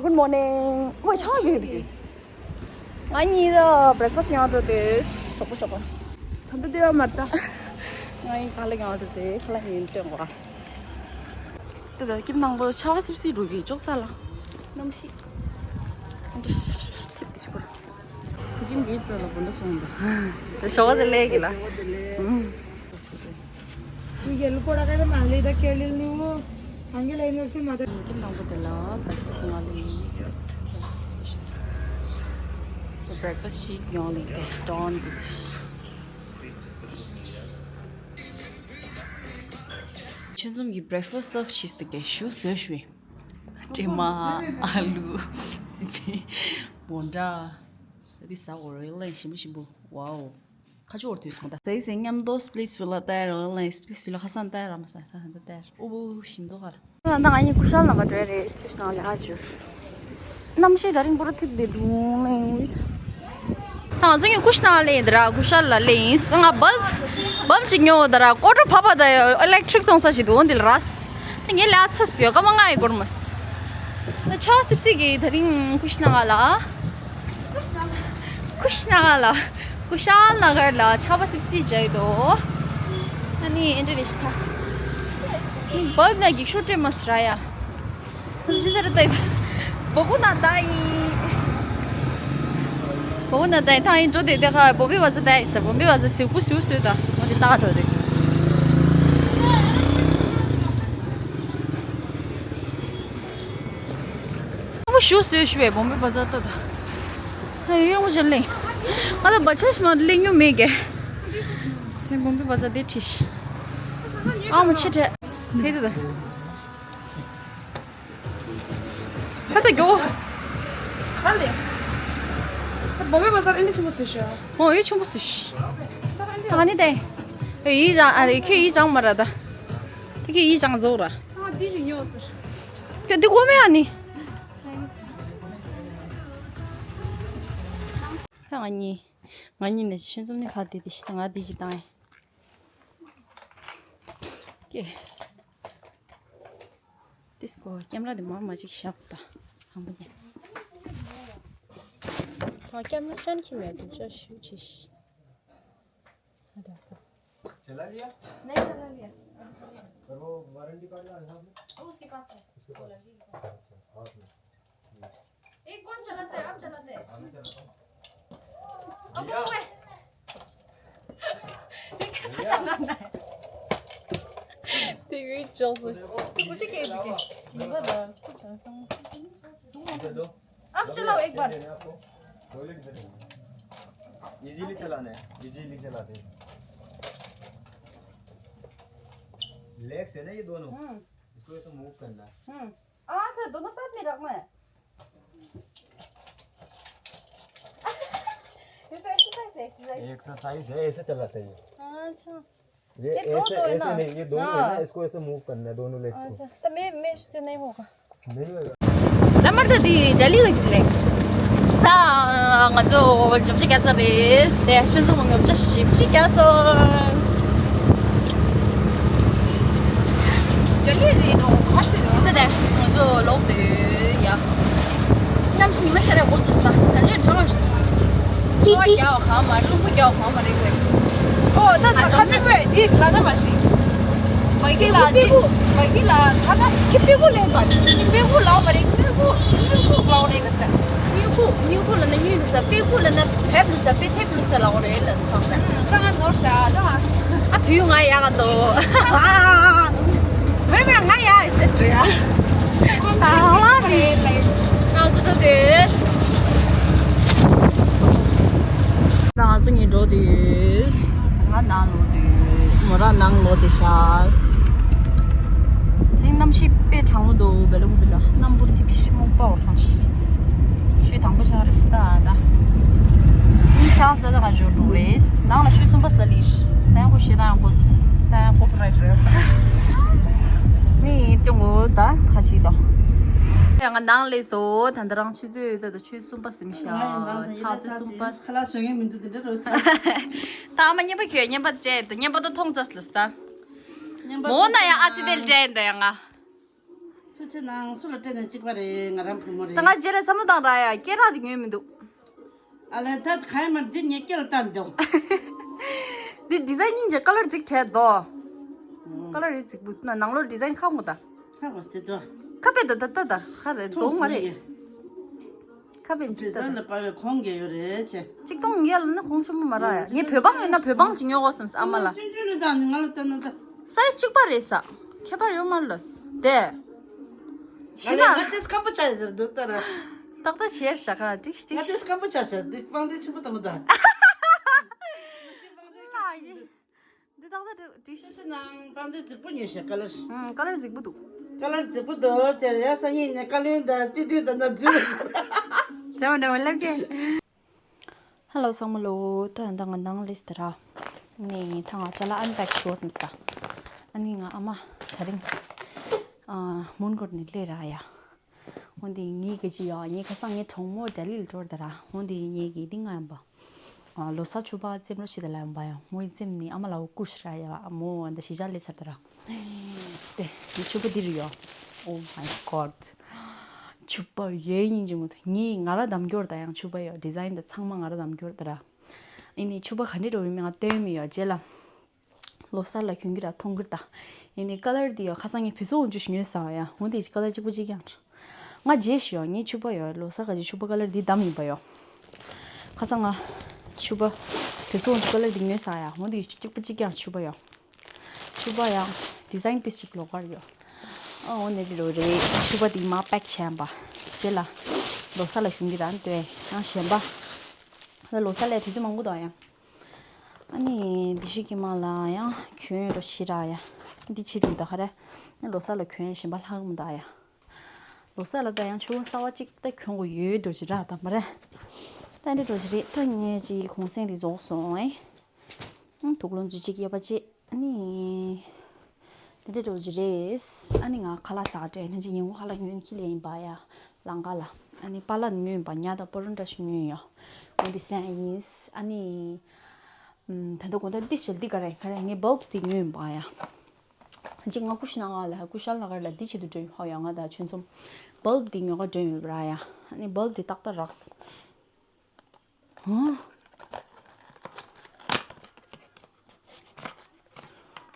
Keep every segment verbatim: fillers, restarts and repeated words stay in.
Good morning. ཝེ་ཆོག་ཡོད་དེ། ང་གཉིས་ལ་breakfast ཡང་འགྲོ་དེ་སོག་པོ་ཆོག་པ། ད་འདི་དེ་མ་ད། ང་གཉིས་ག་ལ་ཡང་འགྲོ་དེ་ཁ་ལ་ཡིན་སྟོན་པ། དེ་ད་ཀིམ་ནང་པོ་ཆ་བ་སིབ་སིབ་འགྲོ་གི་ཅོག་ས་ལ། གནམ་གཤིས། འདི་ཐིབ་དེ་ཆུ་པོ། ཁུ་ཀིམ་གི་རྩ་ལ་བུ་འདྲ་སོང་འདུག་དེ་ཞོགས་དེ་ལས་གི་ལ། ཡེལ་ལོ་ཀོ་ཌ་ཀ་ར་མ་ལེ་ད་ཀེ་ལེ་ལུ། ཨང་གེ་ལ་ཡུ་ནི་ཝར་སི་ཊི་མ་ད། ཀིམ་དང་པོ་དེ་ལ་breakfast ཡོང་ལེ། breakfast ཞིག་ཡོང་ལེ་དེ་don དེ། ཆུ་འཛོམས་ཀྱི་breakfast serve ཞིག་དེ་ག་ཞུ་བཟོས་ཞུ། ཀྲེ་མ་ཨ་ལུ་སི་པན་མོ་འདྲ། དེ་ཟ་འོ་རེ་ལེན་ཞིམ་པོ་ཞིམ་པོ། ཝའོ། ཁ་ཆུ་འོར་དུས་སོང་ད། ཟེ་ཟེ་མཉམ་དུ་split villa ལྟ་ཡ་རང་ལ་split villa ཁ་སང་ལྟ་ཡ་ར་མ་ས་ས་ས་ལྟ་ཡ་ར་ཨུ་བུ་ཞིམ་དུ་ཁ་ལ། ད་ང་གཉིས་ཀུ་ཤལ་ནང་ག་འགྲོ་ཡ་རེད་སི་ཀུ་ཤལ་ནང་ལ་ཨ་ཅུ། གནམ་གཤིས་ད་རིང་པོ་ར་ཐིག་དེ་དུང་ལེང་ཝིད། ད་ང་ཚོ་གཉིས་ཀུ་ཤལ་ནང་ལ་ཡིན་ད་ར་ཀུ་ཤལ་ལ་ལེ་ཡིན་ང་བལ་བལ་ཅིག་ཉོ་ད་ར་ཀོ་ཏྲ་ཕ་པ་ད་ཨི་ལེག་ཊི་རིག་བཙོང་ས་ཞིག་འདུག་འོ་འདི་ལ་ར་སི། ད་ངས་ལ་ཚ་སི་ཡོད་ཀ་མ་ང་ཡི་གོར་མ་སི། ད་ཆ་སིབ་སི་གི་ད་རིང་ཀུ་ཤལ་ནང་ལ། ཀུ་ཤལ་ནང་ལ། ཀུ་ཤལ་ནང་གར་ལ་ཆ་བ་སིབ་སི་བྱས་འདུག་ཨ་ནི་ཨེ་འདྲ་རེ་ཞིག་ད། བབ་ན་འགྱིག་ཤོག་སྤྲད་མ་སི་ར་ཡ། ཞིག་ཟེར་ཏེ། བོ་བོ་ན་ད་ཡིན། བོ་བོ་ན་ད་ཡིན་ཐང་ཡིན་འགྲོ་དེ་དེ་ཁ་བོ་བི་བ་ཟ་ད་ཡིན་ས་བོ་བི་བ་ཟ་སིའུ་ཀུ་སིའུ་སུའུ་ད་འོ་དེ་ད་འགྲོ་དེ། ཨ་མོ་ཞུ་སོས་ཞུ་བའི་བོམ་བི་བ་ཛར་ལྟ་ད། ཧེ་ཡོང་བ་ཅན་ལེ། ང་ད་བ་ཆ་ཞི་མ་ལེ་ཉུ་མེ་གེ། ཧེ་བོམ་བི་བ་ཛར་དེ་ཁྲིས། ཨ་མོ་ཆེ་ཁྲེ། ཧེ་དེ་ད། ཧ་ད་གྱོ། ཧ་ལེ། བོམ་བི་བ་ཛར་ཨེ་ནི་ཆུ་མོ་སུ་ཤ། ཨོ་ཡོ་ཆུ་མོ་སུ་ཤ། ཨ་ནི་དེ། ཡི་ཅང་ཨ་རེ་ཁྱོད་ཡི་ཅང་མ་ར་ད། དེ་ཁྱོད་ཡི་ཅང་རྫོགས་ར། ཨ་འདི་ཞིག་ཉོ་ཟེར། ཁྱོད་འདི་གོ་མེད་ཨ་ནི། ད་ང་གཉིས། ང་གཉིས་ནས་ཆུ་འཛོམས་ནི་ཁ་དེ་དེ་ཤི་ད་ང་དེ་ཞིག་བཏང་ཡ། ཀེ། དེ་སྐོར་ཀེམ་ར་དེ་མ་མ་ཅིག་ཤག་ད། ཧང་པོ་ཉན། ད་ཀེམ་ར་སི་ཊེན་ཌི་ཁྱི་མེད་དུ་ཅོ་ཤུ་ཆི་ཤི། चला लिया? नहीं चला लिया। और वो वारंटी कार्ड लाया था आपने? वो उसके पास है। उसके वो पास? लड़की के पास। अच्छा, हाथ में। एक कौन चलाता है? आप चलाते हैं? हाँ, मैं चलाता हूँ। अब वो है। ये कैसे चलाना है? तेरी चल। मुझे क्या दिखे? जिंगा डाल। दे दो। आप चलाओ एक बार। देने आपको। टॉयलेट इधर है। इजीली चलाना है, इजीली चलाते हैं। लेग्स है ना ये दोनों, हम्म। इसको ऐसे मूव करना है। हम्म। अच्छा, दोनों साथ में रखना है। ये तो एक्सरसाइज है, एक्सरसाइज। एक्सरसाइज है, ऐसे चलाते हैं ये। अच्छा। ये ये दो ऐसे, तो है ऐसे ना? नहीं, ये दोनों है ना, हाँ। इसको ऐसे मूव करना है, दोनों लेग्स को। अच्छा, तो मैं, मैं इससे नहीं होगा। नहीं होगा। ལ་མར་ད་དེ་ཇ་ལི་ག་ཞིག་ལེགས། ད་ང་ཚོ་ཉོ་ཆ་རྒྱ་ཚ་རེད། དེ་ཤུན་ཙུང་ཉོ་ཆ་ཞིབ་ཅིག་རྒྱ་ཚ། ཇ་ལི་རེད་ནོ་ཧ་ཙི་རེད། ད་དེ་ང་ཚོ་ལོག་དེ་ཡ། གནམ་གཤིས་ཉི་མ་ཤར་རེ་འགོ་བཙུགས་ད་ད་ལན་གྲང་བ་ཞིག་ཚོ་བ་རྒྱག་ག་མ་རེད། རླུང་བུ་རྒྱག་ག་མ་རེད་བས། ཨོ་ད་ད་ཁ་ཚིག་བས་འདི་ང་ད་མ་ཤི། མ་གི་ལ་འདི་མ་གི་ལ་ད་ད་ཁི་པི་གུ་ལེན་པ་ནི་པི་གུ་ལའོ་མ་རེད། སྨྱུ་གུ་སྨྱུ་གུ་ལའོ་རེད་ག་ས། སྨྱུ་གུ་སྨྱུ་གུ་ལ་ནི་སྨྱུ་གུ་ས། པི་གུ་ལ་ནི་བེབ་ལུ་ས། པི་ཐེབ་ལུ་ས་ལའོ་རེད་ལ་ས་ས། ད་ང་ནོར་ཤ་ད་ང་། ཨ་བུ་ང་ཡག་ག་འདུག་ཨ། མེ་མེ་ང་ཡ་ཨེ་སེ་ཏྲི་ཡ། ཨ་ལ་ནི་ང་ཚོ་འགྲོ་དེ། ང་ཚོ་གཉིས་འགྲོ་དེ། ང་ནང་ལོག་དེ། མོ་ར་ནང་ལོག་དེ་ཤ། དེང་གནམ་གཤིས་དཔེ་གྲང་མོ་འདུག་བེ་ལ་ཀུ་བི་ལ་གནམ་འབུར་ཐིབས་ཤིག་སྨུག་པ་འོ་ཧང་ཤི། ཆུ་དང་པོ་ཆགས་རེད་ཤི་ད་ད། གཉིས་ཆགས་ས་ད་ང་འབྱོར་འགྲོ་རེད། ནང་ལ་ཆུ་གསུམ་པ་ས་ལི་ཤི། ད་ཡང་ཁོ་ཞེ་ད་ཡང་ཁོ་ཚོ་ད་ཡང་ཁོ་པི་རའེ་ཊི་རེད། ནི་སྟོན་གོ་ད་ཁ་ཆེ་ད། ཡང་ང་ནང་ལས་སོ་ད་འདི་རང་ཆུ་ཚོད་ད་ད་ཆུ་གསུམ་པ་ཟིན་ཤག་ང་ཡང་ནང་ད་ཡིད་ཆགས་ད་ཚ་གསུམ་པ། ཟིན་ཁ་ལག་ཟོས་ངན་མི་འདུག་དེ་འདྲ་རོ་ཟ། ད་ཨ་མ་རྔན་པ་ཁྱོད་རྔན་པ་བཅད་ད་རྔན་པ་ད་མཐོང་ཚ་སི་ལ་ཟ་ད། རྔན་པ་མོ་ན་ཡང་ཨ་ཙི་དེ་ལ་བཅད་ད་ཡང་ང་། ཁྱེད་ནང་སུ་ལ་སྤྲད་ནས་གཅིག་པ་རེད། ང་རང་བུ་མོ་རེད། ད་ང་རྗེས་ལ་བསམ་བློ་བཏང་ར་ཡ། སྐད་གྲགས་དེ་ཉོས་མི་འདུག་ཨ་ལས་ད་ག་ཡ་མ་འདི་ངས་སྐད་ལ་བཏང་འདུག་འདི་ཌི་ཛའིན་སྙིང་རྗེ། ཀ་ལར་རྫིག་བྲལ་དོ། ཀ་ལར་རི་རྫིག་པོ་ན་ནང་ལོགས་ཌི་ཛའིན་ཁག་མོ་ད། ཁ་བ་སྟེ་དོ། ཁ་པེ་ད་ད་ད་ད་ཁ་རེད་རྫོང་མ་རེད། ཁ་པེ་འཇིག་ད་ད། ལ་པ་བའི་ཁོང་ག་ཡོད་རེད་ཅེ། གཅིག་སྟོང་ཉིས་ལ་ནི་ཁོང་ཆུང་མོ་མ་ར་ཡ། ངས་བོད་པང་ཡོད་ན་བོད་པང་ཅིག་ཉོ་དགོས་བསམ་ཨ་མ་ལ། ཅུན་ཅུན་ལ་དང་ནི་ང་ལ་ལྟ་ན་ད། སའི་ཛི་གཅིག་པ་རེད་ས། ཁྱད་པར་ཡོད་མ་ལོས་དེ། ཤི་ན། ང་ཏེས་སྐམ་པོ་ཆགས་ཟེར་འདུག་ལྟ་ར། ཏག་ཏག་བྱས་ཤག་ག་ཏིག་ཏིག་ང་ཏེས་སྐམ་པོ་ཆགས་ཟེར་འདུག་པང་དེ་ཆུ་པོ་དང་པོ་དང་། འདི་ཏག་ཏག་ཏིག་ཏིག་ནང་པང་དེ་རྫིག་པོ་ཉོས་ཤག་ཀ་ལར། ཀ་ལར་རྫིག་པོ་འདུག་ཀ་ལར་རྫིག་པོ་འདུག་ཅེ་ཡ་ས་ཡིན་ནས་ཀ་ལོན་དང་སྤྱི་འཐུས་དང་ན་རྫུན། འདྲ་བ་འདྲ་བ་ལབ་ཀྱེ། ཧ་ལོ་ཚང་མ་ལོ། ད་ད་ང་ནང་ལིས་ཏ་ར། ནི་ད་ང་ཅ་ལག་ཨན་པེག་བྱོས་བསམ་སྟ། ཨ་ནི་ང་ཨ་མ་ད་རིང་ཨ་མོན་གྷོ་ནས་སླེབས་ར་ཡ། འོན་ཏེ་ངའི་ག་ཅི་ཡ་ངའི་ཁ་སང་ངའི་གྲོགས་མོ་ལྡི་ལི་ལ་འགྲོ་ར་ད་ར། འོན་ཏེ་ངའི་གི་ཏིང་ང་ཡམ་པ། ལོ་གསར་ཕྱུ་པ་རྩེམ་རོགས་བྱེད་ད་ལ་ཡམ་པ་ཡ། ངོ་ཡི་རྩེམ་ནི་ཨ་མ་ལ་འོ་ཀུ་ཤ་ར་ཡ་མོ་འོན་ཏེ་ཞི་ཅ་ལེ་ཚར་ད་ར། དེ་ནི་ཕྱུ་པ་འདི་རུ་ཡོད། Oh my god. ཕྱུ་པ་ཡོད་ཡིན་ཅི་མོ་ངའི་ང་ར་འདམ་སྐྱོར་ད་ཡང་ཕྱུ་པ་ཡོད། ཌི་ཛའིན་ད་ཚང་མ་ང་ར་འདམ་སྐྱོར་ད་ར། ཨི་ནི་ཕྱུ་པ་ག་འདྲ་འགྲོ་ཡིན་མིན་ང་སྟོན་མི་ཡོད་རྗེས་ལ། ལོ་གསར་ལ་གྱོན་གི་ར་མཐོང་གི་ར་ད། ཡིན་ནི་ཀ་ལར་འདི་ཡོད་ཁ་སང་ངས་བུ་སོ་འོན་ཅུ་ཞིག་ཉོས་ས་བ་ཡ། འོན་ཏེ་ཀ་ལར་གཅིག་པ་གཅིག་རྐྱང་ར། ང་རྗེས་ཤིག་ཡོད་ངས་ཕྱུ་པ་ཡོད་ལོ་གསར་ག་ཅིག་ཕྱུ་པ་ཀ་ལར་འདི་བདམས་ཡིན་པ་ཡོད། ཁ་སང་ང་ཕྱུ་པ་བུ་སོ་འོན་ཅུ་ཀ་ལར་འདི་ཉོས་ས་ཡ། འོན་ཏེ་གཅིག་པ་གཅིག་རྐྱང་ཕྱུ་པ་ཡོད། ཕྱུ་པ་ཡང་ཌི་ཛའིན་ཏིས་ཅིག་ལོགས་ཀར་ཡོད། ཨ་འོ་ནས་འདི་ལོ་རེད་ཕྱུ་པ་འདི་མ་པེག་བྱས་ཡིན་པ། རྗེས་ལ་ལོ་གསར་ལ་གྱོན་གི་ར་འདོད་ཡང་གཞན་པ། ད་ལོ་གསར་ལ་དུས་ཚོད་མང་པོ་འདུག་ཡ། ཨ་ནི་འདི་ཤི་ཀི་མ་ལ་ཡང་གྱོན་འགྲོ་ཤི་ར་ཡ། འདི་ཕྱི་རུ་ད་ཧ་རེ། ལོ་གསར་ལ་གྱོན་གཞན་པ་ལྷག་མི་འདུག་ཡ། ལོ་གསར་ལ་ད་ཡང་ཕྱུ་པ་གསར་པ་གཅིག་ད་གྱོན་དགོས་ཡོད་འགྲོ་ཤི་ར་ད་མ་རེད། ད་འདི་འགྲོ་ཤི་རེད་ད་ངས་ཅིག་གུང་སེང་འདི་རྫོགས་སོང་ཨེ། ཨང་དུག་ལོ་འཛུལ་གཅིག་གཡས་པ་གཅིག་ཨ་ནི། དེ་འདྲ་འགྲོ་གི་རེད། ཨ་ནི་ང་ཁ་ལག་ཟ་ག་འགྲོ་ཡིན་ན་ཅི་ཉིན་གུང་ཁ་ལག་ཉོས་ནས་ཁྱི་ལ་ཡིན་པ་ཡ། ལང་ཀ་ལ། ཨ་ནི་པཱ་ལགས་ཉོས་ཡིན་པ་ཉ་དང་པོ་རོ་འདྲ་ཞིག་ཉོས་ཡོད། འོ་འདི་སེམས་ཡིན། ཨ་ནི། ད་ལྟ་དགོང་དག་འདི་ཞལ་འདི་ག་རེ་ག་རེ་ངས་བལ་བུ་འདི་ཉོས་ཡིན་པ་ཡ། ཅི་ང་ཀུ་ཤི་ན་ང་ལ་ཀུ་ཤལ་ལ་ག་རེ་ལ་འདི་བྱེད་དུ་འགྲོ་ཡིན་ཧ་ཡ་ང་དང་ཆུན་ཚོམ། བལ་བུ་འདི་ཉོ་ག་འགྲོ་ཡིན་པ་ར་ཡ། ཨ་ནི་བལ་བུ་འདི་ཏག་ཏག་རག་སོང་།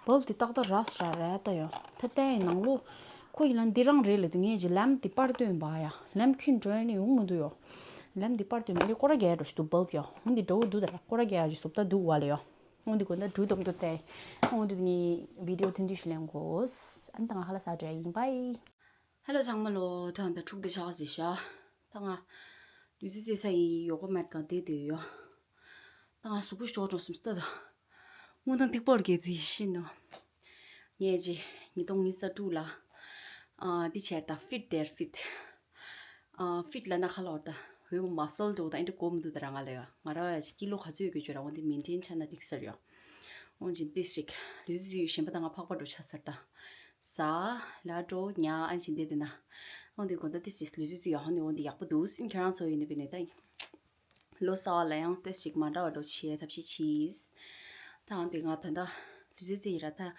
བལ་བུ་འདི་ཏག་ཏག་རག་སོང་ར་ར་ད་ཡོ། ད་ལྟའི་ནང་ལོ། ཁོ་ཡིན་ལ་འདི་རང་རེད་ལ་དུ་ངས་ཀྱི་ལམ་འདི་པར་སྟོན་པ་ཡ། ལམ་ཁྱོན་འགྲོ་ཡ་ནི་ཡོང་མི་འདུག་ཡོ། ལམ་འདི་པར་སྟོན་པ་འདི་ཀོ་ར་རྒྱག་འགྲོ་ཞིག་འདུག་བལ་བུ་ཡོ། འོ་འདི་འགྲོ་གི་འདུག་ད་ར་ཀོ་ར་རྒྱག་ཡ་ཞིག་སུབ་ད་འདུག་བ་ལ་ཡོ། འོ་འདི་གོ་ད་འགྲུལ་དོམ་དུ་ཏེ། འོ་འདི་ངས་བི་ཌིའོ་ཐུང་ཐུང་ཞིག་ལེན་གོ། ཨ་ནི་ད་ང་ཧ་ལ་ས་འགྲོ་ཡ་ཡིན་པའི། ཧེ་ལོ་ཚང་མ་ལོ། ད་ད་ཕྲུག་འདི་ཆགས་ཟེར་ཤག་ད་ང་ལུས་རྩལ་རྩེད་ས་ཡི་ཡོ་ག་མེད་གང་བསྡད་བསྡད་ཡོད། ད་ང་གཟུགས་པོ་ཤོར་འགྲོ་སོང་ཟེར་ད། དངུལ་ཐང་ཐིག་པོར་གྱེས་ཚེ་ཤི་ནོ། ངས་ཅི་ཉིས་སྟོང་ཉི་ཤུ་རྩ་དྲུག་ལ། ཨ་འདི་བྱས་ད་ཕིཊ་དེར་ཕིཊ། ཨ་ཕིཊ་ལ་ན་ཁ་ལོར་ད་འོས་མ་སོལ་འགྲོ་ད་ཨེ་འདྲ་གོམ་འདུག་ད་ར་ང་ལ་ཡོད་ང་ར་ཡ་ཅི་ཀི་ལོ་ག་ཚོད་ཡོད་གི་བརྗོད་ར་འོ་འདི་མེན་ཊེན་ཆ་ན་འགྲིག་ས་རེད་ཡོ། འོན་ཅིང་ཏིས་ཤིག་ལུས་རྩལ་ཡོད་གཞན་པ་དང་ང་ཕག་པ་འགྲོ་ཆ་ཟེར་ད། ཟ། ལ་འགྲོ་ཉ་ཨན་ཅིན་དེ་དེ་ན། འོན་ཏེ་གོ་ད་ཏིས་ཤིག་ལུས་རྩལ་ཡོད་ཧོ་ནི་འོན་ཏེ་ཡག་པོ་འདུག་སིན་ཁྱེད་རང་ཚོ་ཡིན་ནི་པི་ནི་ད། ལོ་གསར་བ་ལ་ཡང་ཏིས་ཤིག་མ་འདྲ་བ་འགྲོ་ཆེ་ཐབས་ཤེས་ཆིས། ད་འོན་ཏེ་ང་ད་ད་ལུས་རྩལ་རྩེ་ཡི་ར་ད།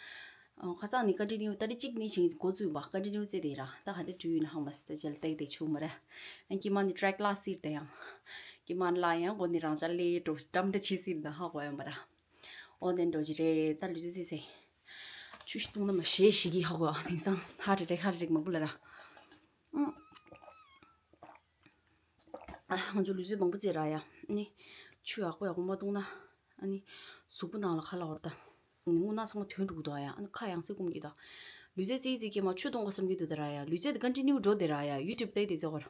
ཁ་སང་ནི་ཀ་ཏི་ནིའུ་ཏ་རི་གཅིག་ནི་ཞིང་འགོ་བཙུགས་པ་ཀ་ཏི་ནིའུ་རྩེ་དེ་ར་ད་ཧ་དེ་དུས་ཡིན་ཧང་མ་སི་ཏ་ཅལ་ཏེག་དེ་ཆུ་མ་ར། ཨན་ཀི་མ་ནི་ཊེག་ལ་སིར་དེ་ཡང་། ཀི་མ་ལ་ཡང་གོ་ནི་རང་ཅ་ལེ་འགྲོ་འགྲམ་འདྲ་ཆི་སིར་ད་ཧ་གོ་ཡ་མ་ར། འོ་དེ་འགྲོ་གི་རེད་ད་ལུས་རྩལ་རྩེ་ཟེར། ཆུ་ཞིག་བཏུང་ན་མ་ཞེ་ཞིག་གི་ཧ་གོ་དེང་སང་ཧ་རེ་རེ་ཧ་རེ་རེ་མང་པོ་ལ་ར། ཨ་ང་ཚོ་ལུས་རྩལ་མང་པོ་རྩེ་ར་ཡ། ནི་ཆུ་ཡག་པོ་ཡག་པོ་མ་བཏུང་ན་ཨ་ནི་གཟུགས་པོ་ནང་ལ་ཁ་ལ་བར་ད། ནི་རྔུལ་ནག་ཚང་མ་ཐོན་འགྲོ་གི་འདུག་ཡ། ཨ་ནི་ཁ་ཡང་སེ་སྐུམ་གི་ད། ལུས་རྩལ་རྩེ་རྩེ་ཀྱེ་མ་ཆུ་བཏུང་ག་བསམ་གི་འདུག་ད་ར་ཡ། ལུས་རྩལ་དེ་ཀོན་ཊི་ནིའུ་འགྲོ་དེ་ར་ཡ། ཡུ་ཊུབ་ཏེ་དེ་ཚོ་གར།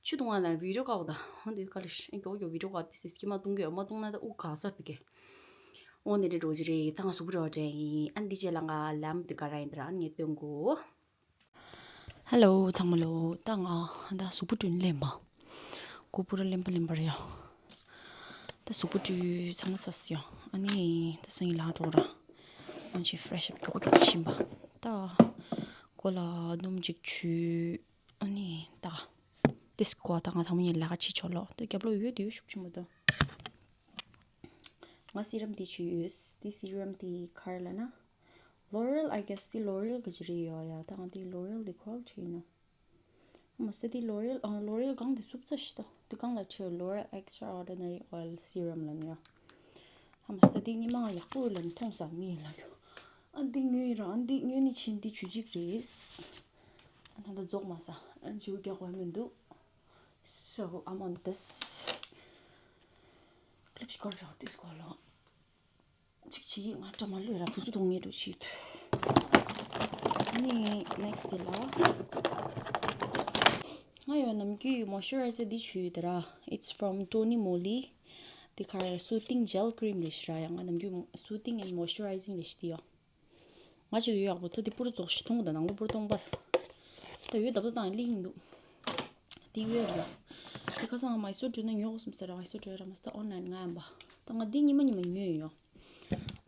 ཆུ་བཏུང་བ་ལ་བི་ཌིའོ་བཀག་ད། ཧོ་འདི་ཀ་ལ་ཤི་ཨེ་ཀྱོ་ཀྱོ་བི་ཌིའོ་བཀག་དེ་སིས་ཀྱེ་མ་བཏུང་གི་ཡ་མ་བཏུང་ན་ད་དབུགས་ག་སར་དེ་གི། འོ་ནི་རེ་འགྲོ་གི་རེད་ད་ང་གཟུགས་པོ་རེ་བ་དྲན་ཡིན། ཨ་ནི་འདི་རྗེས་ལ་ང་ལམ་འདི་ག་ར་ཡིན་ད་ར་ཨ་ནི་ངས་སྟོན་གོ། ཧེ་ལོ་ཚང་མ་ལོ། ད་ང་ད་གཟུགས་པོ་བཀྲུས་ནས་ལེན་པ། གོ་པུ་ར་ལེན་པ་ལེན་པ་རེད་ཡ། ད་གཟུགས་པོ་བཀྲུས་ཚང་མ་ཚར་སོང་ཡ། ཨ་ནི་ད་སང་ཉིན་ལ་འགྲོ་ར། ཨ་ཅེ་ཧྥི་རེ་ཤི་ཨབ་མགྱོགས་མགྱོགས་ཕྱིན་པ། ད་གོ་ལ་སྣུམ་ཅིག་བྱུགས། ཨ་ནི་ད་ཏིས་ཀོ་ད་ང་དང་མོ་གཉིས་ལས་ཀ་བྱེད་ཆོག་ལོ། ད་རྒྱབ་ལོགས་ཡོད་དེ་ཡོད་ཤུགས་ཆེན་པོ་ད། ང་སི་རམ་དེ་བྱུགས་ཡོད། དེ་སི་རམ་དེ་ག་རེ་ལབ་ན། L'Oreal I guess དེ་L'Oreal གི་ཅི་རེད་ཡོད་ཡ། ད་ང་དེ་L'Oreal དེ་quality ཡིན་ནོ། ཧ་མ་སྟ་དེ་ལོ་རེལ་ཨ་ལོ་རེལ་གང་དེ་སུབ་ཚ་ཞིག་ད་དེ་གང་ལ་ཁྲེལ་ལོ་རེལ་ཨེག་སི་ཊ་ཨོར་ཌི་ནེ་རི་ཨོ་ཡལ་སི་རམ་ལ་ནི་ཡ། ཧ་མ་སྟ་དེ་ཉི་མ་ཡག་པོ་ལ་ནི་མཐོང་ས་མི་ལ་ཡོ། ཨ་འདི་ཉོས་ར་ཨ་འདི་ཉོས་ནི་ཕྱིན་འདི་ཆུ་གཅིག་རེད། ཨ་ད་ད་རྫོགས་མ་ས་ཨ་འཇིའུ་རྒྱག་པ་མི་འདུག So I'm on this. ཀླིབ་ཤི་ཀོར་ར་ཏིས་ཀོ་ལོ། གཅིག་བྱེད་ཀྱི་ང་འདྲ་མ་ལོས་ར་བུ་སུ་གཏོང་ངེས་འགྲོ་བྱེད། ཨ་ནི་ནེག་སི་དེ་ལ། ང་ཡོད་ནམ་རྒྱུན་མོ་ཤུ་རའི་ཟར་འདི་བྱུས་ཡོད་དེ་ར། It's from Tony Moly. འདི་ག་རེ་Soothing Gel Cream རེད་ཤི་ར་ཡ། ང་ནམ་རྒྱུན་Soothing and Moisturizing རེད་ཤི་དེ་ཡོད། ང་ཅིག་ཡོད་ཡག་པོ་ཐོ་དེ་པུར་རྫོགས་ཤི་མཐོང་གི་ད་ནང་ལོ་པུར་སྟོང་པར། ད་ཡོད་ད་ད་དང་ལིང་འདུག་དེ་ཡོད་རེད་ཡ། དེ་ཁ་སང་ང་མའི་སོར་འགྲོ་ན་ཉོ་དགོས་བསམ་ཟེར་ར། མའི་སོར་འགྲོ་ཡ་ར་མ་སྟ་ཨོན་ལན་ང་ཡམ་པ། ད་ང་འདི་ཉི་མ་ཉི་མ་ཉོས་ཡོད།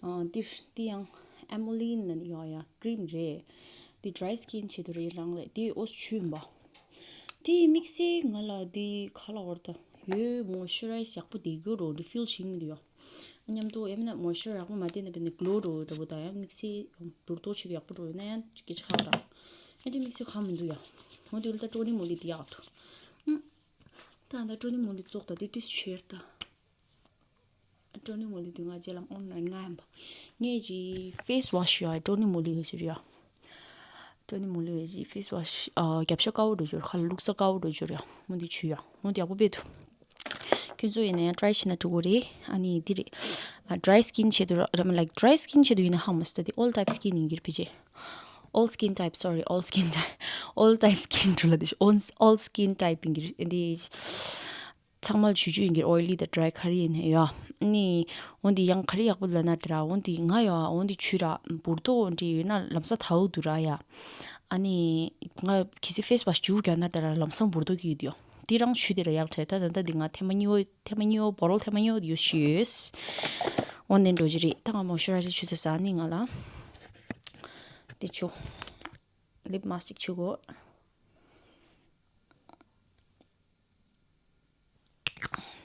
ཨ་འདིར་འདི་ཡང་ཨེ་མོ་ལིན་ན་ཡོད་ཡ་ཀྲིམ་རེད། འདི་ཌི་རའི་སི་ཀིན་ཆེད་དུ་རེད་རང་རེད་དེ་ཨོ་ཆུ་ཡིན་པ། དེ་དམིགས་བསལ་ང་ལ་དེ་ཁ་ལ་བར་ད་ཡོད་མོ་ཤུ་རའི་ཟར་ཡག་པོ་དེ་གྱུར་རོ་རི་ཕིལ་བྱེད་མི་འདུག་ཡོ། མཉམ་དུ་ཡང་མིན་ན་མོ་ཤུ་ར་ཡག་པོ་མ་བསྟེན་ན་བས་ནི་གློ་འགྲོ་འདྲ་པོ་དང་ཡང་དམིགས་བསལ་འབུར་ཏོ་ཆེད་དུ་ཡག་པོ་འགྲོ་ཡོད་ན་ཡང་སྐད་ཆ་ཁག་ར། ཨེ་འདྲ་དམིགས་བསལ་ཁག་མི་འདུག་ཡ། འོ་དེ་ལ་ད་ཀྲོ་ནི་མོ་ལི་དེ་ཡག་ཐུ། ཨུམ། ད་ད་ཀྲོ་ནི་མོ་ལི་ཙོག་ད་དེ་ཏིས་ཆེར་ད། ཀྲོ་ནི་མོ་ལི་དེ་ང་རྗེས་ལ་ཨོན་ལན་ང་ཡམ་པ། ངས་ཀྱི་ཕེ་སི་ཝ་ཤི་ཡ་ཀྲོ་ནི་མོ་ལི་ཡོད་ཞུ་ར་ཡ། ཀྲོ་ནི་མོ་ལི་ཡོད་ཀྱི་ཕེ་སི་ཝ་ཤི་ཨ་རྒྱབ་ཤ་དཀར་པོ་འགྲོ་འཇོར་ཁ་ལ་ལུག་ས་དཀར་པོ་འགྲོ་འཇོར་ཡ། མོ་འདི་ཆུ་ཡ་མོ་འདི་ཡག་པོ་དཔེ་འདུག་ཁྱོད་ཚོ་ཡིན་ན་ཡང་ཊི་རའི་བྱེད་ན་འགྲིག་གི་རེད། ཨ་ནི་འདི་རེད། ཨ་ཌི་རའི་སི་ཀིན་ཆེད་དུ་ར་ར་མ་ལའིཀ་ཌི་རའི་སི་ཀིན་ཆེད་དུ་ཡིན་ན་ཧ་མ་སི་ད་དེ་ཨོལ་ཊའིབ་སི་ཀིན་ཡིན་གྱི་རེད་ཕི་ཅེ། All skin type, sorry, all skin type, all type skin འགྲོ་ལ་དེ་all all skin type ཡིན་གྱི་རེད་འདི། ཚང་མ་ལ་ཆུ་ཆུ་ཡིན་གྱི་རེད། ཨོའི་ལི་དང་ཌི་རའི་ག་རེ་ཡིན་ཡ། ཨ་ནི་འོ་འདི་ཡང་ག་རེ་ཡག་པོ་ལབ་ན་དེ་ར་འོ་འདི་ང་ཡ་འོ་འདི་ཆུ་ར་འབུར་ཏོ་འདྲ་ཡོད་ན་ལམ་སང་དའུ་འདུག་ར་ཡ། ཨ་ནི་ང་གལ་སྲིད་ཕེ་སི་ཝ་ཤི་འཇུ་རྒྱག་ན་དེ་ར་ལམ་སང་འབུར་ཏོ་གི་ཡོད་ཡོད། དེ་རང་ཆུ་དེ་ར་ཡག་ཐལ། ད་ད་ལྟ་འདི་ང་ཐེངས་མ་གཉིས་པ་ཐེངས་མ་གཉིས་པ་བོ་རོལ་ཐེངས་མ་གཉིས་པ་ཡོད་ཤི་ཡོད། འོ་ནས་འགྲོ་གི་རེད། ད་ང་མོ་ཤུ་རའི་ཟར་ཆུ་ཚོད་ཟ་ནི་ང་ལ་དེ་ཆུ་ལིབ་མ་སི་ཊིག་ཆུ་གོ།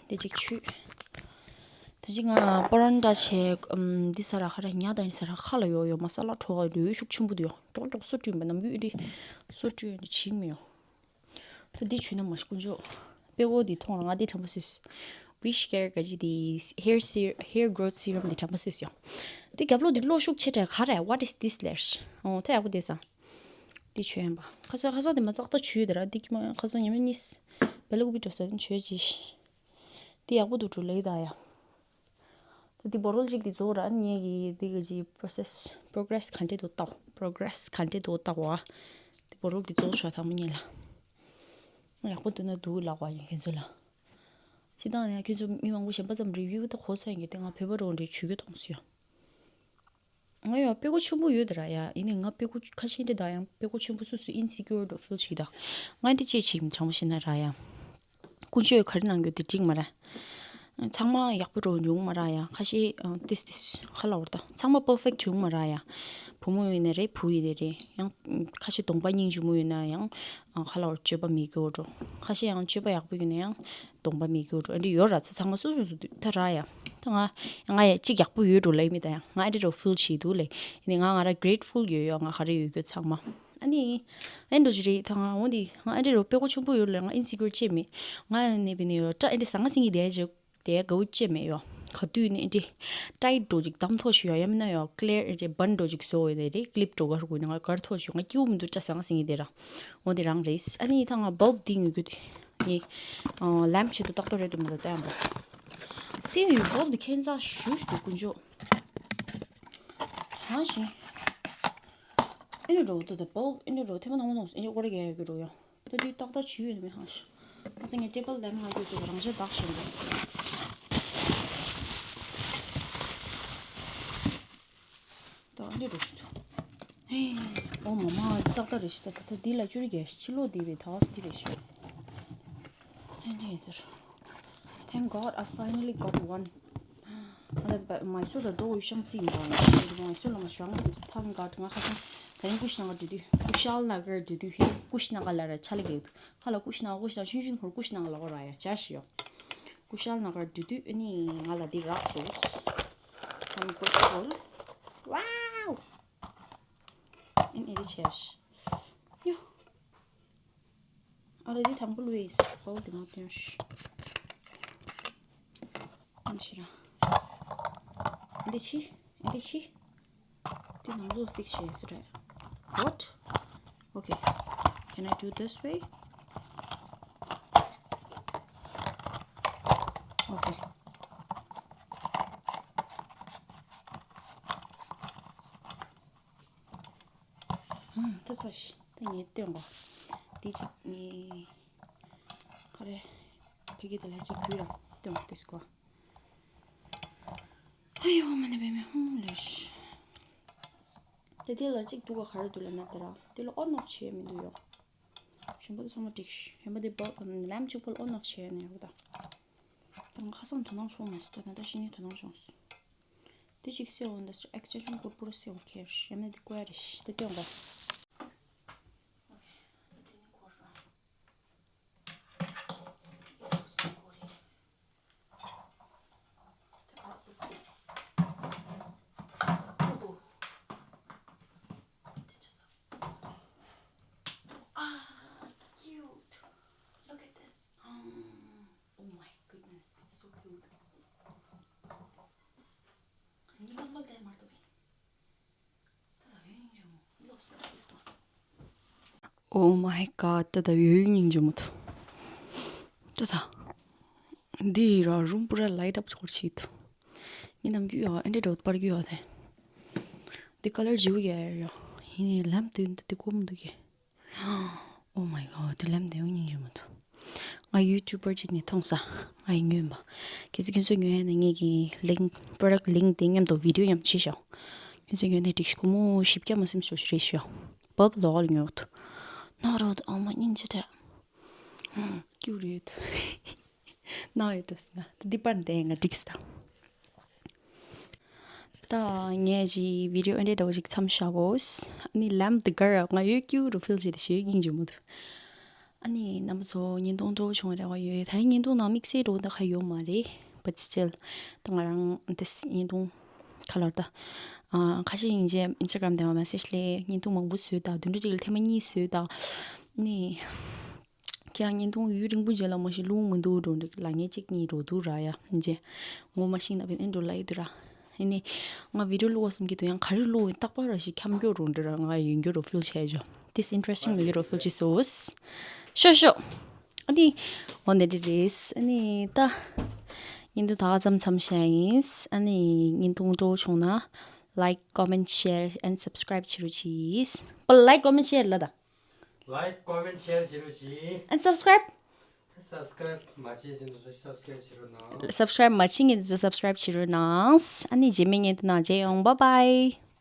དེ་གཅིག་ཆུ། ད་ཅི་ང་པ་རན་ཏ་བྱས་ཨམ་འདི་ས་ར་ཁ་ར་ཉ་དང་ས་ར་ཁ་ལ་ཡོ་ཡོ་མ་ས་ལ་གྲོ་ག་ལུས་ཤུགས་ཆེན་པོ་འདུག་ཡོ། ཀྲོག་ཀྲོག་སོ་བཀྲུས་པ་ནམ་རྒྱུན་འདི་སོ་བཀྲུས་འདི་བྱིང་མི་ཡོ། ད་འདི་ཆུ་ན་མ་ཤི་ཀུན་ཅོ། པེ་ཀོ་འདི་མཐོང་ར་ང་འདི་དྲན་པ་སོས། Wish Care ག་ཅི་འདི་hair ser hair growth serum འདི་དྲན་པ་སོས་ཡོ། འདི་རྒྱབ་ལོགས་འདི་བློ་ཤུགས་ཆེ་དྲགས་ག་རེ། What is this ལེར། ཨོ་ད་ཡག་པོ་བསྡད་ས། འདི་ཆོས་ཡན་པ། ཁ་སང་ཁ་སང་དེ་མ་ཙག་ཏག་ཆུ་ཡོད་དེ་ར་འདི་ཀྱི་མ་ཁ་སང་ཉི་མ་གཉིས། བེ་ལ་ཀུ་པི་འགྲོ་ས་དེ་ཆོས་ཅི། འདི་ཡག་པོ་འདུག་འགྲོ་ལེ་ད་ཡ། ད་འདི་བོ་རོལ་ཅིག་འདི་རྫོགས་ར་ངས་ཀྱི་འདི་ག་ཅི་པོ་རོ་སེ་སི་པོ་རོ་གེ་རེ་སི་ག་འདྲས་འདུག་ལྟ་བ། པོ་རོ་གེ་རེ་སི་ག་འདྲས་འདུག་ལྟ་བ། འདི་བོ་རོལ་འདི་རྫོགས་ཤོག་ཐང་མ་ཉེ་ལ། ཡག་པོ་འདུག་ན་འདུག་ལབ་པ་ཡིན་ཁྱེད་ཚོ་ལ། སྤྱིར་བཏང་ཡང་ཁྱེད་ཚོ་མི་མང་པོ་གཞན་པ་ཙམ་རི་བིའུ་ད་གོ་ས་ཡིན་གྱི་དེ་ང་བོད་པ་རང་རེད་ཆུ་རྒྱུ་མཐོང་སོང་ཡ། ང་ཡང་དཔེ་མགོ་ཆེན་པོ་ཡོད་ད་ར་ཡ། ཡིན་ནའི་ང་དཔེ་མགོ་ཁ་ཤས་འདི་དག་ཡང་དཔེ་མགོ་ཆེན་པོ་སུ་སུ་ཨིན་སི་ཀིའུར་འགྲོ་ཕིལ་བྱེད་ད། ང་འདི་ཅེས་བྱེད་མི་དྲང་པོ་བཤད་ན་ར་ཡ། ཀུན་སྤྱོད་ག་རེ་གནང་རྒྱུ་དེ་འགྲིག་མ་ར། ཚང་མ་ཡག་པོ་འགྲོ་འབྱུང་མ་ར་ཡ། ཁ་ཤས་ཏིས་ཏིས་ཁ་ལ་བར་ད་ཚང་མ་པར་ཕེག་བྱུང་མ་ར་ཡ། བུ་མོ་ཡིན་ན་རེད་བུ་ཡིན་ན་རེད་ཡང་། ཁ་ཤས་གདོང་པ་སྙིང་རྗེ་མོ་ཡོད་ན་ཡང་། ཁ་ལ་བར་སྤྱོད་པ་མེད་རྒྱུ་འགྲོ། ཁ་ཤས་ཡང་སྤྱོད་པ་ཡག་པོ་ཡོད་ན་ཡང་། གདོང་པ་མེད་རྒྱུ་འགྲོ་ཨ་འདྲ་ཡོད་ར་ཚ་ཚང་མ་སོ་སོ་སོ་ད་ར་ཡ། ད་ང་ང་ཡ་གཅིག་ཡག་པོ་ཡོད་འགྲོ་ལེ་མི་ད་ཡང་ང་ཨ་འདྲ་རོ་ཕིལ་བྱེད་འདུག་ལེ། ཡིན་ནའི་ང་ང་ར་གྲེ་ཊི་ཕུལ་ཡོད་ཡོད་ང་ག་རེ་ཡོད་རྒྱུ་ཚང་མ། ཨ་ནི། ཨེ་འགྲོ་ཅི་རེད་ད་ང་འོ་འདི་ང་ཨ་འདྲ་རོ་དཔེ་མགོ་ཆེན་པོ་ཡོད་ལེ་ང་ཨིན་སི་ཀིའུར་བྱེད་མེད། ང་ཡ་ནས་བི་ནས་ཡོད་ད་ཨ་འདྲ་ཟང་ང་སིང་གི་བསྡད་ཅིག་དེ་དགའ་བོ་ཅེས་མེད་ཡོ། ག་དུས་ནས་འདི། ཊའིཊ་འགྲོ་ཅིག་དམ་ཐོག་ཞུ་ཡོ་ཡ་མིན་ན་ཡོ་ཀླེར་ཨེ་ཅེ་བན་འགྲོ་ཅིག་བཟོ་ཡོད་དེ་རེད་ཀླིབ་འགྲོ་གར་དགོས་ན་ང་གར་ཐོག་ཞུ་ང་སྐྱིད་པོ་མི་འདུག་སྐྲ་ཟང་ཟིང་ཡི་དེ་ར། འོ་དེ་རང་རེད། ཨ་ནི་ད་ང་བལབ་འདི་ཉོ་རྒྱུ་དེ། ངས། ལེམ་ཆེད་དུ་ཏག་ཏག་རེད་འདུག་མི་འདུག་ལྟ་ཡང་བལབ། དེ་ཡོད་བལབ་འདི་ཁྱད་མཚར་ཞུ་ཞུ་དུ་དཀོན་མཆོག་ཧ་ཤི། ཨེ་ནི་འགྲོ་འདུག་ད་བལབ་ཨེ་ནི་འགྲོ་ཐེངས་མ་ནང་མ་ནང་ཨེ་ནི་སྐོར་ར་རྒྱག་ཡོད་ཀྱི་འགྲོ་ཡོ། ད་དུས་ཏག་ཏག་བྱས་ཡོད་མེད་ཧ་ཤི། ཨ་ཙི་ངས་ཊེ་བལ་ལེམ་ང་ཡོད་དུས་རང་ཆས་བདག་བཞིན་དུ། ད་འདི་རུ་ཞིག་ཏུ། ཧེ། ཨོ་མ་མ་ཏག་ཏག་རེ་ཞིག་ད་ད་ད་འདི་ལ་ཅུ་རི་རྒྱལ་ཕྱི་ལོགས་འདི་རེད་ད་འདི་རེ་ཞིག་ཧེ་འདི་ཡིན་ཟེར། Thank God I finally got one. ང་ལ་མའི་སུར་ལ་འགྲོ་འོས་ཤང་ཚིག་མ་འོང་། མའི་སུར་ལ་མ་ཤང་ཚིག Thank God ང་ཁ་སང་ད་རིང་ཀུ་ཤི་ན་གར་འགྲོ་དུས་ཀུ་ཤལ་ན་གར་འགྲོ་དུས་ཧེ་ཀུ་ཤི་ན་གར་ལ་ར་ཆ་ལེ་གེ་ཡོད་དུ་ཧ་ལ་ཀུ་ཤི་ན་གར་ཀུ་ཤི་ན་ཤུན་ཤུན་ཁོར་ཀུ་ཤི་ན་གར་ལ་གོ་ར་ཡ་ཅ་ཤི་ཡོ། ཀུ་ཤལ་ན་གར་འགྲོ་དུས་ཨ་ནི་ང་ལ་འདི་རག་སོང་། I'm grateful. Wow! ཨ་ནི་འདི་ཆེ་ཤི་ཡོ། ཨ་རེ་འདི་དང་པོ་ལུས་ཡིན་ཟེར་བོ་དེ་མ་སྟོན་ཤི། ཨ་ནི་ཤི་ར། ཨ་འདི་ཕྱི། ཨ་འདི་ཕྱི། འདི་ནང་ལོགས་ཕིག་ཤི་ཡས་རེད། What? Okay. Can I do this way? Okay. ཨང་། ད་ཚ་ཤི། ད་ངས་སྟོན་གོ། འདི་གཅིག་ངས་ག་རེ། ཕ་གི་དེ་ལ་གཅིག་བུད་ར་སྟོན་གོ་དེ་སྐོར། ཨ་ཡོ་མ་ནི་བེ་མེ་ཧུང་ལེ་ཤི། དེ་དེ་ལ་གཅིག་འདུག་ག་ག་རེ་འདུག་ལབ་ན་ད་ར། དེ་ལ་ཨོན་ཨོཕ་བྱེད་མི་འདུག་ཡོ། གཞན་པ་དེ་ཚང་མ་འགྲིག་ཤི། གཞན་པ་དེ་བ་ལེམ་གཅིག་པོ་ལ་ཨོན་ཨོཕ་བྱེད་ནས་ཡོད་ད། ད་ང་ཁ་སང་དོ་སྣང་བྱུང་མ་སོང་། ད་ད་ད་ཕྱི་ཉིན་དོ་སྣང་བྱུང་སོང་། དེ་གཅིག་སེ་འོ་ད་extension ཀུར་པུར་སེ་འོ་ཁེར་ཤི། ཡང་ན་དེ་ཀོ་ཡ་རེ་ཤི། ད་སྟོན་གོ། Okay. ད་དེ་ནི་ཀོ་ར། ད་ཨ་ཨུ་ཏིས། ཨུ་ཧུ། དེ་ཆ་ས། Ah, cute. Look at this. Oh, oh my goodness, it's so cute. Oh my god, ད་ད་ཡོད་ཡོད་སྙིང་རྗེ་མོ་འདུག་ད་ད། འདི་ར་རུམ་པུ་ར་light up ཆོར་ཆི་འདུག་ངས་ནམ་རྒྱུན་ཡོད་ཨེ་འདྲ་འགྲོ་པར་རྒྱུ་ཡོད་དེ། འདི་color བརྗེ་པོ་ཡོད་ཡོད། ཡིན་ནའི་ལམ་དུ་འདི་དཀོན་མོ་འདུག་གས། Oh my god, དེ་ལམ་དེ་ཡང་སྙིང་རྗེ་མོ་འདུག་ང་YouTuber ཅིག་ནས་མཐོང་ས། ང་ཡི་ཉོན་པ། གལ་སྲིད་ཁྱོད་ཚོས་ཉོས་ཡོད་ན་ངེད་ཀྱི་link, product link དེ་མཉམ་དུ་video མཉམ་བྱེད་ཤོག་ཁྱོད་ཚོས་ཉོས་ན་འགྲིག་ཤི། སྒོར་མོ་བཞི་བརྒྱ་མ་ཟིན་ཤོག་ཤི་རེད་ཤོག་བབ་ལོག་ལ་ཉོ་འདུག་ནོ་རོ་ཨ་མ་སྙིང་རྗེ་དྲག་སྐྱུ་རེད། ནང་ཡོད་དུས་ང་ད་འདི་པར་འདས་ང་འགྲིག་སྟངས། ད་ངས་ཅི་video ཨེ་འདྲ་འདྲ་བོ་ཞིག་མཚམས་བཞག་གོ། ཨ་ནི་ལམ་དེ་གར་ང་ཡོད་སྐྱུ་རུ་ཕིལ་བྱེད་དེ་ཞེས་སྙིང་རྗེ་མོ་འདུག་ཨ་ནི་རྣམ་པ་ཚོ་བརྙན་ཐུང་འགྲོ་བྱུང་རེ་བ་ཡོད། ད་རིང་བརྙན་ཐུང་ནང་དམིགས་བསལ་འགྲོ་ད་ཁ་ཡོད་མ་རེད། But still ད་ང་རང་དེ་བརྙན་ཐུང་ཁ་ལར་ད། ཨ་ཁ་ཤས་ཡིན་རྗེས་Instagram དེ་མ་message ལས་བརྙན་ཐུང་མང་པོ་བཟོས་ད་བདུན་ཕྲག་གཅིག་ལ་ཐེངས་མ་གཉིས་བཟོས་ད། ནི། ཁྱེད་ཡང་བརྙན་ཐུང་ཡུན་རིང་པོ་རྗེས་ལ་མ་ཞིག་བླུགས་མི་འདུག་འགྲོ་འདུག་ལ་ངས་གཅིག་གཉིས་འགྲོ་འདུག་ར་ཡ་འཇེ། ངོ་མ་ཤིང་ན་བེན་ཨེ་འགྲོ་ལ་ཡི་འདུག་ར། ཨེ་ནི། ང་video བླུགས་བསམ་གྱི་འདུག་ཡང་ག་རེ་བླུགས་ཡིན་རྟག་པར་ར་ཞིག་འཁྱམ་འགྱོ་རུ་འདི་ར་ང་ཡོད་འགྱོ་རུ་ཕིལ་བྱས་འཇོ། This interesting མི་འགྱོ་རུ་ཕིལ་ཅི་སོ། ཤོ་ཤོ། ཨ་ནི། འོ་འདི་འདྲ་རེད། ཨ་ནི་ད། བརྙན་ཐུང་ད་ག་ཙམ་མཚམས་བཞག་ཡིན། ཨ་ནི་བརྙན་ཐུང་སྤྲོ་བྱུང་ན། Like, comment, share and subscribe བྱེད་རོགས་གྱིས། པ་like, comment, share ལ་ད། Like, comment, share བྱེད་རོགས་གྱིས། And subscribe. Subscribe མ་བྱས་ཅན་དུ་subscribe བྱེད་རོགས་གནང་། Subscribe མ་བྱས་ངེད་དུ་subscribe བྱེད་རོགས་གནང་། ཨ་ནི་རྗེས་མའི་བརྙན་ཐུང་ནང་མཇལ་ཡོང་། Bye bye.